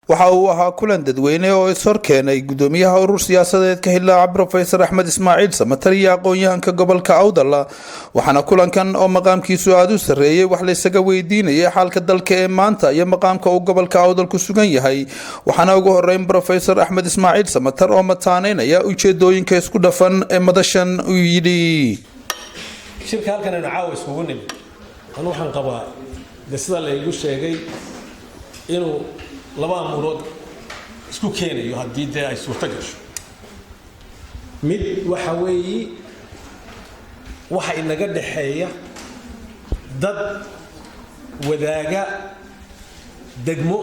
Waxa uu ahaa kulan dadweyne oo is-hor keenay gudoomiyaha urur siyaasadeedka Hillaaca, Professor Axmed Ismaaciil Samatar, iyo aqoon-yahanka gobolka Awdal. Waxaana kulankan oo maqaamkiisu aada u sarreeyey wax laysaga weydiinayay xaalka dalka ee maanta iyo maqaamka uu gobolka Awdal ku sugan yahay. Waxaana ugu horeyn Professor Axmed Ismaaciil Samatar oo mataaneynaya ujeedooyinka isku dhafan ee madashan uu yidhi: Shirka halkan aynu caawa iskugu nimid, anu waxaan qabaa de sida laygu sheegay inuu laba amuurood isku keenayo, haddii dee ay suurto gasho. Mid waxa weeyi waxa inaga dhaxeeya dad wadaaga degmo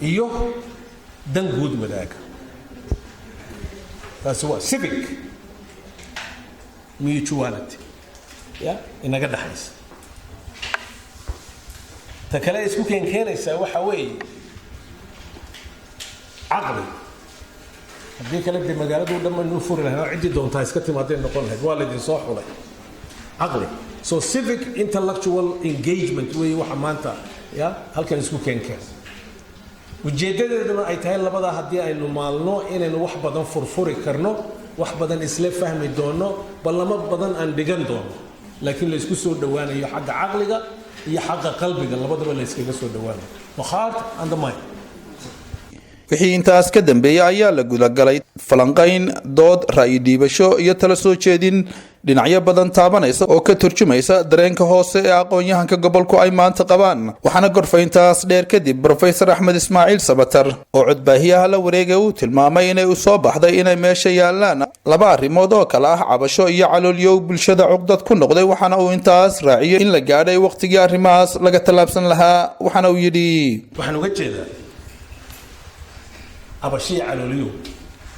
iyo dan guud wadaaga. Taasi waa civic mutuality ya inaga dhexaysa. Ta kale isku keenkeenaysaa waxa weeye caqli. Haddii kale dee magaaladu dhan baynuu furi lahayn oo ciddii doontaa iska timaaday noqon lahayd. Waa laydin soo xulay caqli. So civic intellectual engagement weeye waxa maanta ya halkan isku keenkeen. Ujeeddadeeduna ay tahay labadaa haddii aynu maalno inaynu wax badan furfuri karno, wax badan isla fahmi doonno, ballamo badan aan dhigan doono, laakiin laysku soo dhowaanayo xagga caqliga iyo xagga qalbiga, labadaba la yskaga soo dhowaanayo, the heart and the mind. Wixii intaas ka dambeeyey ayaa la gudagalay falanqayn, dood, ra'yi dhiibasho iyo tala soo jeedin dhinacyo badan taabanaysa oo ka turjumaysa dareenka hoose ee aqoon-yahanka gobolku ay maanta qabaan. Waxaana gorfayntaas dheer kadib Professor Axmed Ismaaciil Samatar oo codbaahiyaha la wareegay uu tilmaamay inay u soo baxday inay meesha yaalaan laba arrimood oo kale ah cabasho iyo caloolyow bulshada cuqdad ku noqday. Waxaana uu intaas raaciyey in la gaadhay wakhtigii arrimahaas laga tallaabsan lahaa. Waxaana uu yidhi: Waxaan uga jeedaa cabashiya calooliyow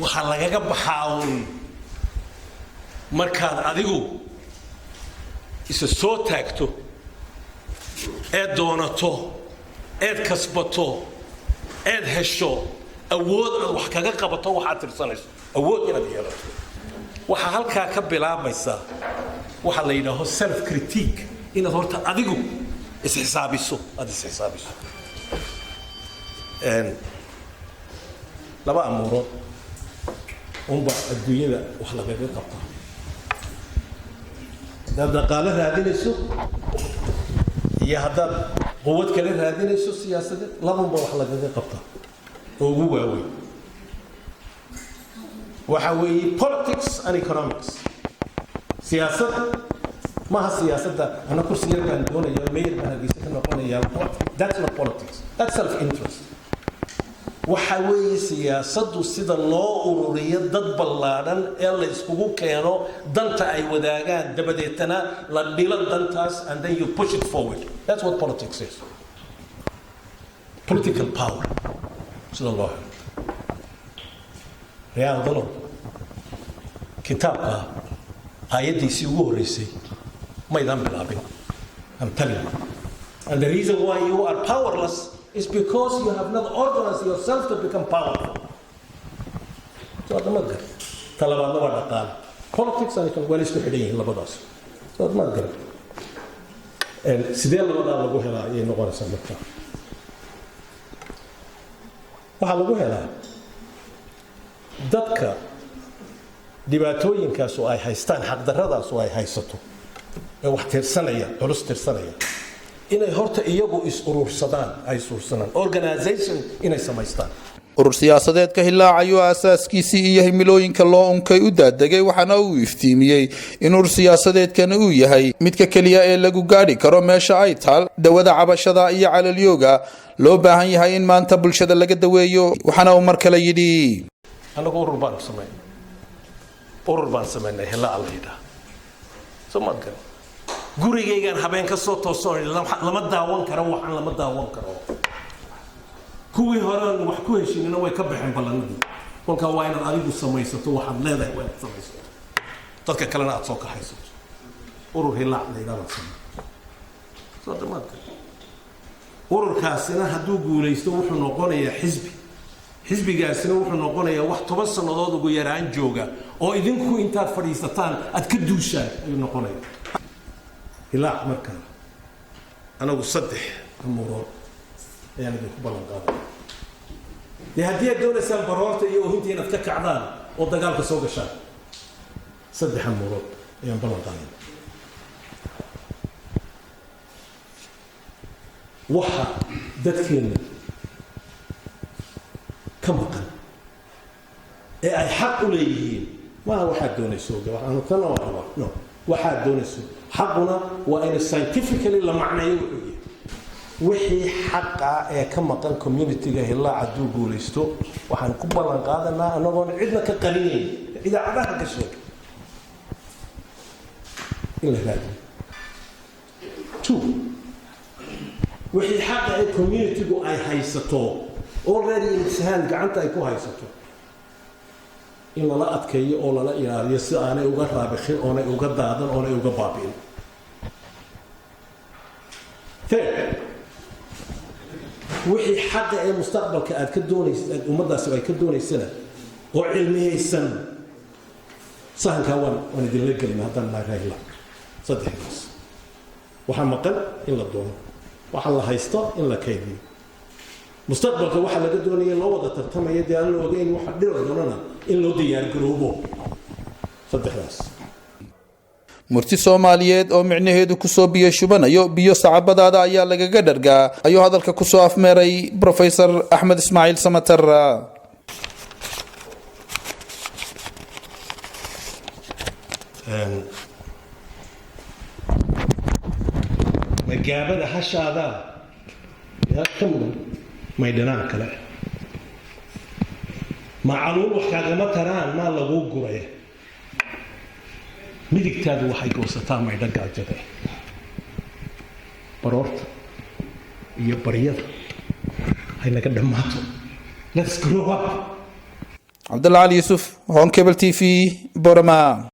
waxaa lagaga baxaa uun markaad adigu isa soo taagto eed doonato, eed kasbato, eed hesho awood aad wax kaga qabato waxaad tirsanayso, awood inaad yeelato. Waxaa halkaa ka bilaabmaysaa waxaa la yidhaaho self critique, inaad horta adigu isxisaabiso, aada isxisaabiso. Laba amuurood unba adduunyada wax lagaga qabtaa: haddaad dhaqaalo raadinayso iyo haddaad quwad kale raadinayso siyaasadeed, labunba wax lagaga qabtaa oo ugu waaweyn waxa weeye politics and economics. Siyaasad maaha siyaasadda ana kursi yar baan doonaya, mayor baan Hargeysa ka noqonaya. That's not politics, that's self interest. Waxa weeye siyaasaddu sida loo ururiyo dad ballaadhan ee la iskugu keeno danta ay wadaagaan, dabadeetana la dhilo dantaas, and then you push it forward. That's what politics is. Political power sida loo helo. Reer Awdalow, kitaabka aayaddiisii ugu horreysay maydaan bilaabin. I'm telling you, and the reason why you are powerless is because you have not organized yourself to become powerful. So hadda maad garan. Ta labaadna waa dhaqaale. Politics and economics waa la isku xidhan yihiin labadaas. So hadda maad garan. Sidee labadaa lagu helaa ayay noqonaysaa marka? Waxaa lagu helaa dadka dhibaatooyinkaasu ay haystaan, xaqdarradaasu ay haysato, ee wax tirsanaya, culus tirsanaya, inay horta iyagu is urursadaan, ay is urursadaan, organization inay samaystaan. Urur siyaasadeedka Hillaac ayuu aasaaskiisii iyo himilooyinka loo unkay u daadegay. Waxaana uu iftiimiyey in urur siyaasadeedkani uu yahay midka keliya ee lagu gaadhi karo meesha ay taal dawada cabashada iyo calolyooga loo baahan yahay in maanta bulshada laga daweeyo. Waxaana uu mar kale yidhi: Annagu urur baanu samaynay, urur baan samaynay Hillaac la yidhaah. Soo maad garan? Gurigaygaan habeen ka soo toosoon, lama daawan karo waxaan, lama daawan karo. Kuwii horean wax ku heshinina way ka baxeen ballanadii. Kolkaa waa inaad adigu samaysato waxaad leedahay, waa inaad samaysato, dadka kalena aad soo kaxaysato. Urur Hillaac la yidhaah baan samay. Soo damaad garan? Ururkaasina hadduu guulaysto wuxuu noqonayaa xisbi. Xisbigaasina wuxuu noqonayaa wax 10 sannadood ugu yaraan jooga oo idinku intaad fadhiisataan aad ka duushaan ayuu noqonaya Hillaac. Markaa anagu saddex amuurood Ayaan idinku ballan qaaday. Dee haddii aad doonaysaan baroorta iyo ohinta inaad ka kacdaan oo dagaalka soo gashaan, saddex amuurood ayaan ballan qaaday. Waxa dadkeenna ka maqan ee ay xaq u leeyihiin maaha waxaad doonayso tana waa rabaa, no, waxaad doonayso. Xaquna waa in scientifically la macneeyo. Wuxuu yahay wixii xaqa ee ka maqan community-ga Hilaac hadduu guulaysto, waxaan ku ballan qaadanaa, anagoon cidna ka qarinayn, idaacadaha ka sheeg, in la raadiyo. Two, wixii xaqa ee community-gu ay haysato already, imtihaan gacanta ay ku haysato, in lala adkeeyo oo lala ilaaliyo si aanay uga raabixin, oonay uga daadan, oonay uga baabi'in. Third, wixii xaqa ee mustaqbalka aad ka doonaysid, aad ummaddaasi ay ka doonaysana oo cilmiyeysan, sahankaa waan idinla gelin haddaan nahay reer. Saddexdaas: waxaa maqan in la doono, waxa la haysto in la kaydiyo, mustaqbalka waxaa laga doonaya loo wada tartamaya, dee aan la ogeyn waxa dhiri doonana, in loo diyaargaroobo. Saddexdaas. Murti Soomaaliyeed oo micnaheedu kusoo biyo shubanayo biyo sacabadaada ayaa lagaga dhargaa, ayuu hadalka kusoo afmeeray Professor Axmed Ismaaciil Samatar. Magaabada hashaadaa yaa ka mudan maydhanaan kale, macaluul wax kaagama taraan maa laguu guray. Midigtaadu waxay goosataa maydho gaajada. Baroorta iyo baryada hay naga dhammaato. Let's grow up. Cabdalla Cali Yuusuf, Horn Cable TV, Borama.